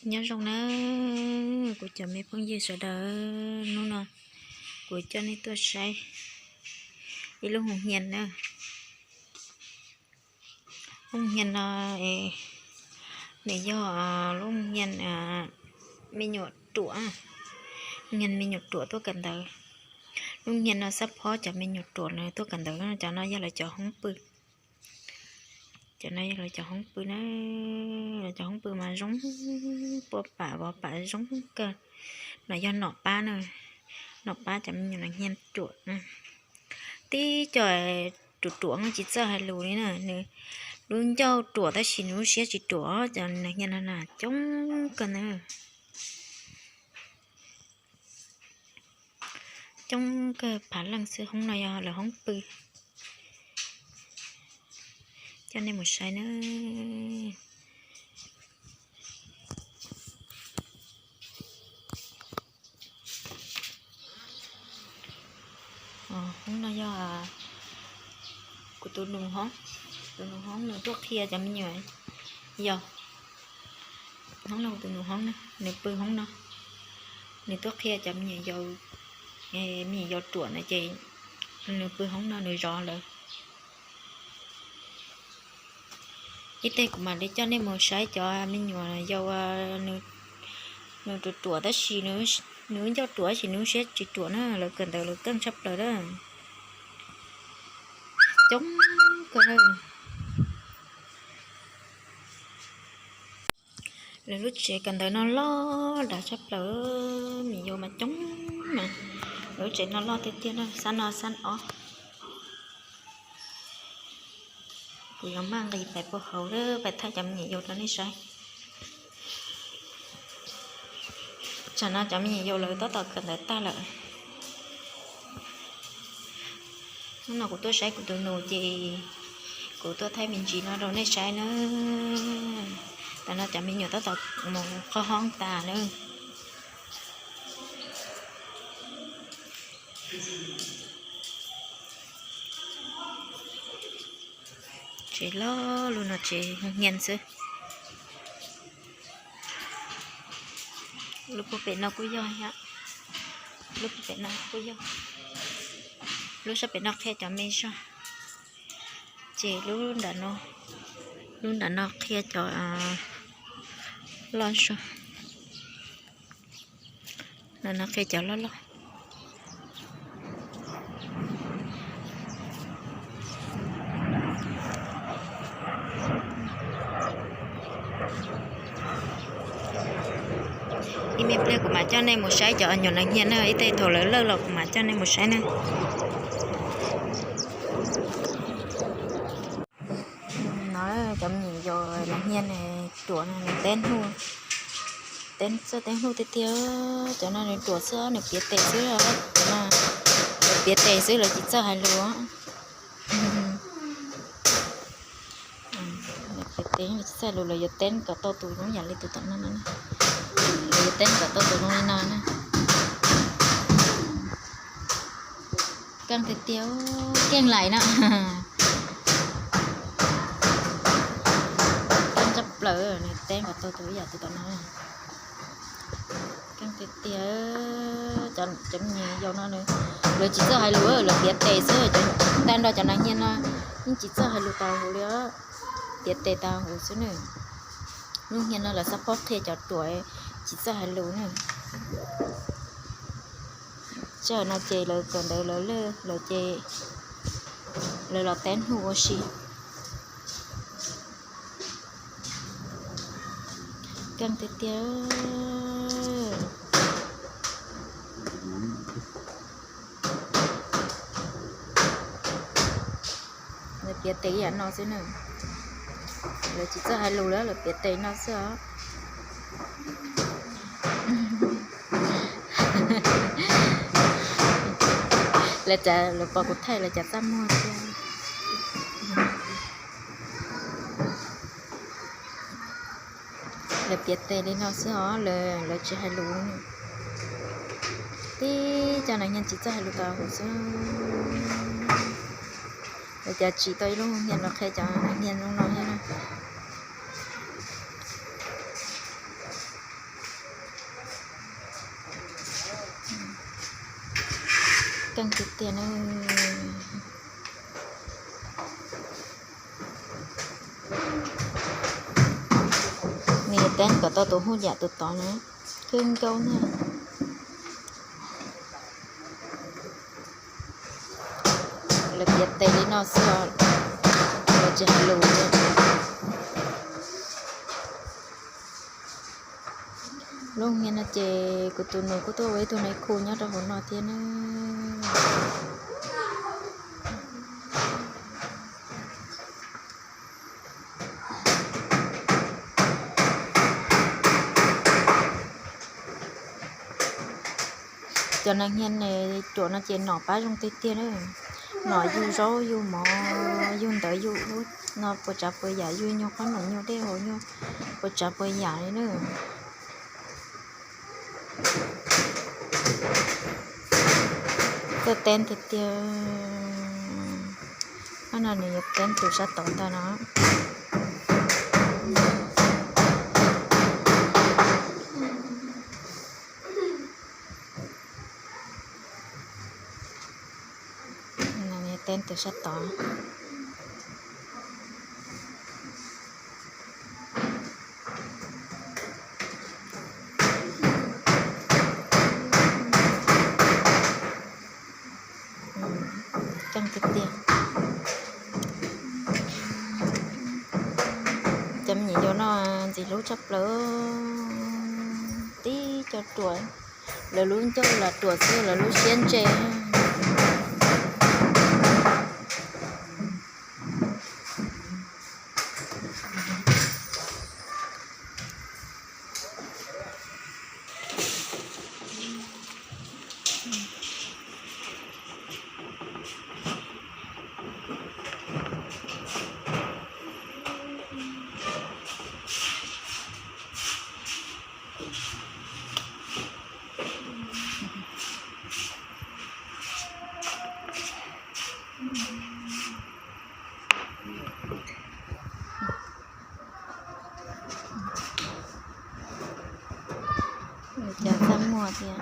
Nyob zoo na, kuv cov me phooj ywg sawv daws, hnub no kuv coj nej tuaj saib ib lub hoos hias na. Lub hoos hias no nws yog lub hoos hias me nyuam ruam, hoos hias me nyuam ruam tuaj kawm ntawv. Lub hoos hias no xab phob cov me nyuam ruam nws tuaj kawm ntawv, cov no yog lawv cov hoob pw. Cov no yog lawv cov hoob pw na, lawv cov hoob pw mas zoo puag pam vov pam zoo kawg. No yog nom pab na, nom pab cov me nyuam hoos hias ruam na. Tib co ruam ruam tsis txawj hais lus li na, nws lub ncauj ruam tab sis nws lub siab tsis ruam, cov hoos hias no na coob kawg na. Coob kawg phav leej xwb, hoob no yog lawv hoob pw. Coj nej mus saib na. Hoob no yog kuv tus nus hoob, tus nus hoob nws tuaj qhia cov me nyuam yaus. Hoob no kuv tus nus hoob na, nws pw hoob no, nws tuaj qhia cov me nyuam yaus, me nyuam yaus ruam na ces nws pw hoob no nws zov lawv. Ib teg kuv mam li coj nej mus saib cov me nyuam yaus, nws ruam ruam tab sis nws ncauj ruam tab sis nws siab tsis ruam na, lawv kawm ntawv lawv keej tshaj plaws na. Coob kawg na. Lawv lub tsev kawm ntawv no loj dav tshaj plaws, me nyuam yaus mas coob mas. Lawv lub tsev no loj tiag tiag na, xab no xab ob. Kuv yuav maj nqis pais puag hauv lawm pais thaij cov me nyuam yaus rau nej saib. Tsam no cov me nyuam yaus lawv tab tom kawm ntawv tag lawm. Hnub no kuv tuaj saib kuv tus nus ces kuv tuaj thaij me ntsis no rau nej saib na. Tam no cov me nyuam tab tom mus qhov hoob tas na. Tsev loj lub no tsev hoos hias xwb. Lub puag pem no kuj yog thiab, lub puag pem no kuj yog. Lub sab pem no qhia cov me zog, ces lub nram no, lub nram no qhia cov loj zog. No no qhia cov loj loj. Ib me pliag kuv mam coj nej mus saib cov nyuam nas hias na, ib teg thaum lawv lawj los kuv mam coj nej mus saib na. No cov me nyuam yaus nas hias ruam no nws teb hnub, teb txawj teb hnub tiag tiag. Cov no nws ruam xwb nws piav tes xwb, cov no lawv piav tes xwb lawv tsis txawj hais lus. Lawv piav tes tsis txawj hais lus, lawv yuav teb kom tau tus zoo yam li tus tom no no, lawv yuav teb kom tau tus zoo li no na. Keej tiag tiag, keej lais na. Keej tshaj plaws, nws teb kom tau tus yam tus tom no. Keej tiag tiag. Cov me nyuam yaus no lawv tsis txawj hais lus, lawv piav tes xwb. Tag nrho cov nas hias no yeej tsis txawj hais lus tau hauv li, piav tes tau hauv xwb na. Lub hias no lawv xab phob qhia cov ruam tsis txawj hais lus na. Tsam no ces lawv kawm ntawv lawv lawj lawm ces lawv los teb hnub ua si. Keej tiag tiag. Lawv piav tes ib yam no xwb na. Lawv tsis txawj hais lus lawm, lawv piav tes no xwb os. Lawv cas lawv pom kuv thaij lawv cas txaj muag thiab. Lawv piav tes li no xwb os, lawv tsis hais lus. Tib co nas hias tsis txawj hais lus tau hauv xwb. Lawv cas tsim tau ib lub hoos hias los qhia cov nas hias zoo no thiab na. Keej tiag tiag na. Nws teeb kom tau tus hauj yam tus tod na, kawg nkaus na. Lawv piav tes li no xwb, lawv tsis hais lus li. Lub niag no ces kuv tus nus kuj tuaj ua ib tug nais khu nyob rau hauv no thiab na. Cov nas niag ruam no ces nom pab zoo tiag tiag na. Nom yug zaub yug mov yug ntawv yug ub no puas tsav puas yam, yug nyuag qhob noom nyuag dej haus nyuag puas tsav puas yam li na. Txawj teeb tiag tiag. Qhov no nws yuav teeb tus sab tod ntag no. Teeb tus sab tod. Keej tiag tiag. Cov me nyuam yaus no ntxim hlub tshaj plaws, tib co ruam, lawv lub ncauj los ruam xwb, lawv lub siab ntse. Cov txaj muag tias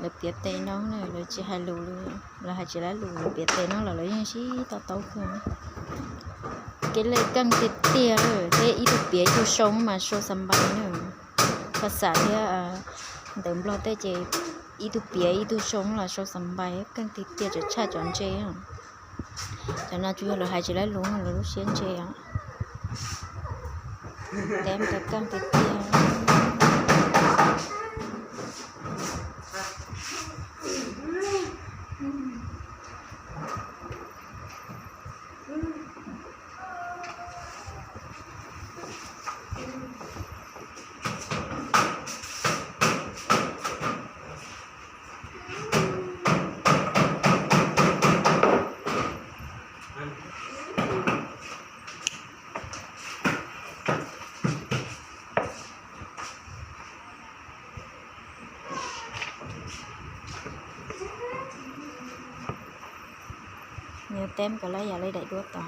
lawv piav tes no na, lawv tsis hais lus li, lawv hais tsis laib lus, lawv piav tes no los lawv yeej sib to taub kawg. Kev lej keej tiag tiag, thiab ib tug piav ib tug sau mas sau xas npais na. Koj xam thiab ntawv Nplog tej ces ib tug piav ib tug sau los sau xas npais, keej tiag tiag, tseem tshaj cov ntse. Cov no tsuas yog lawv hais tsis laib lus, lawv lub siab ntse os. Teb ntawd keej tiag tiag. Nws teb kom lawv yam li daim duab tod.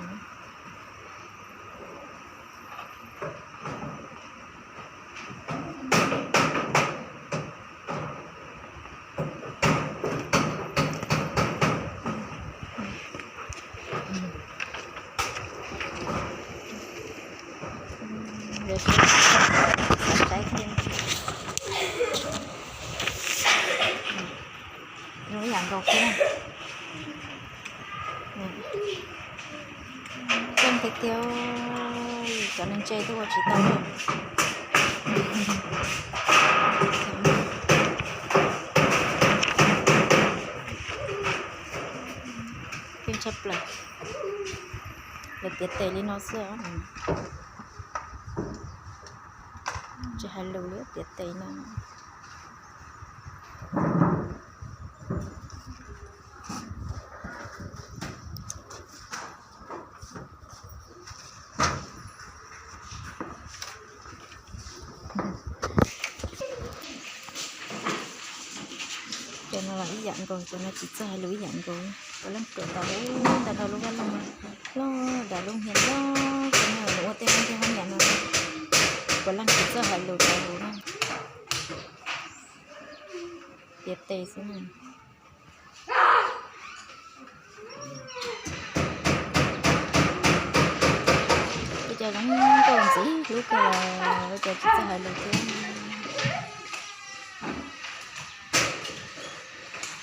Zoo ib yam nkaus xwb. Keej tiag tiag, cov neeg ntse twb ua tsis tau. Keej tshaj plaws. Lawv piav tes li no xwb. Tsis hais lus li, piav tes no. Cov no los ib yam nkaus, cov no tsis txawj hais lus ib yam nkaus. Cov leej ruam ntawd, ntawd nrog lub vaj loog loj, nrog lub hniav loj, cov no ua tej hab ntiag hab niam no. Leej tsis txawj hais lus rau hauv na, piav tes xwb na. Ua cas zoo nkauj ntxiv hlub kawg los ua cas tsis txawj hais lus thiab.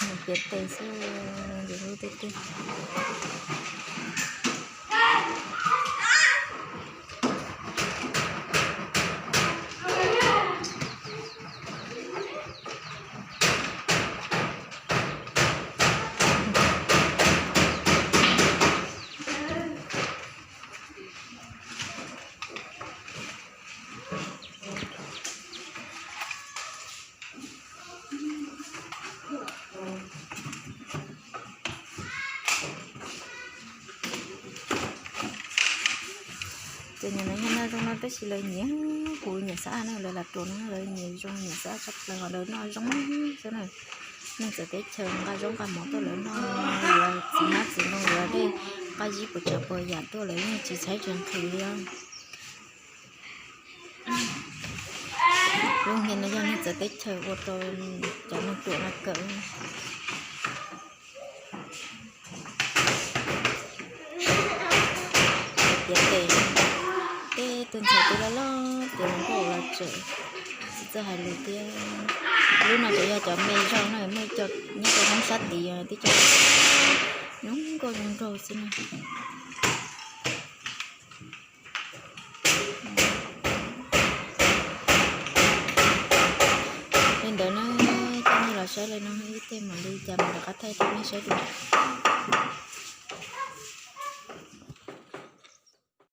Nws piav tes xwb, ntxim hlub tiag tiag. Ces nim no yog noj zoo no tab sis lawv nyiam, kuv nyiam xab ab na, lawv lam ruam no lawv nyiam zoo nyiam xab ab tshaj plaws, ho lawv noj zoo xwb na. Neeg txawv teb chaws nqa zaub nqa mov tuaj lawv noj, yuav txiv hmab txiv ntoo yuav dej nqa zib puas tsav puas yam tuaj lawv yeej tsis tshaib tsis nqhis li os. Lub hia no yog neeg txawv teb chaws ua rau cov neeg ruam no kawm. Piav tes, tej tug ntxhais twb loj loj tiav los nkauj los tseem tsis txawj hais lus thiab. Lub no tseem yog cov me zog no, muaj ib co nyob rau hoob sab tid twb cov zoo nkauj zoo nraug xwb na. Li ntawd na, coj nej los saib li no ib teg mam li cas mam rov qab thaij rau nej saib dua.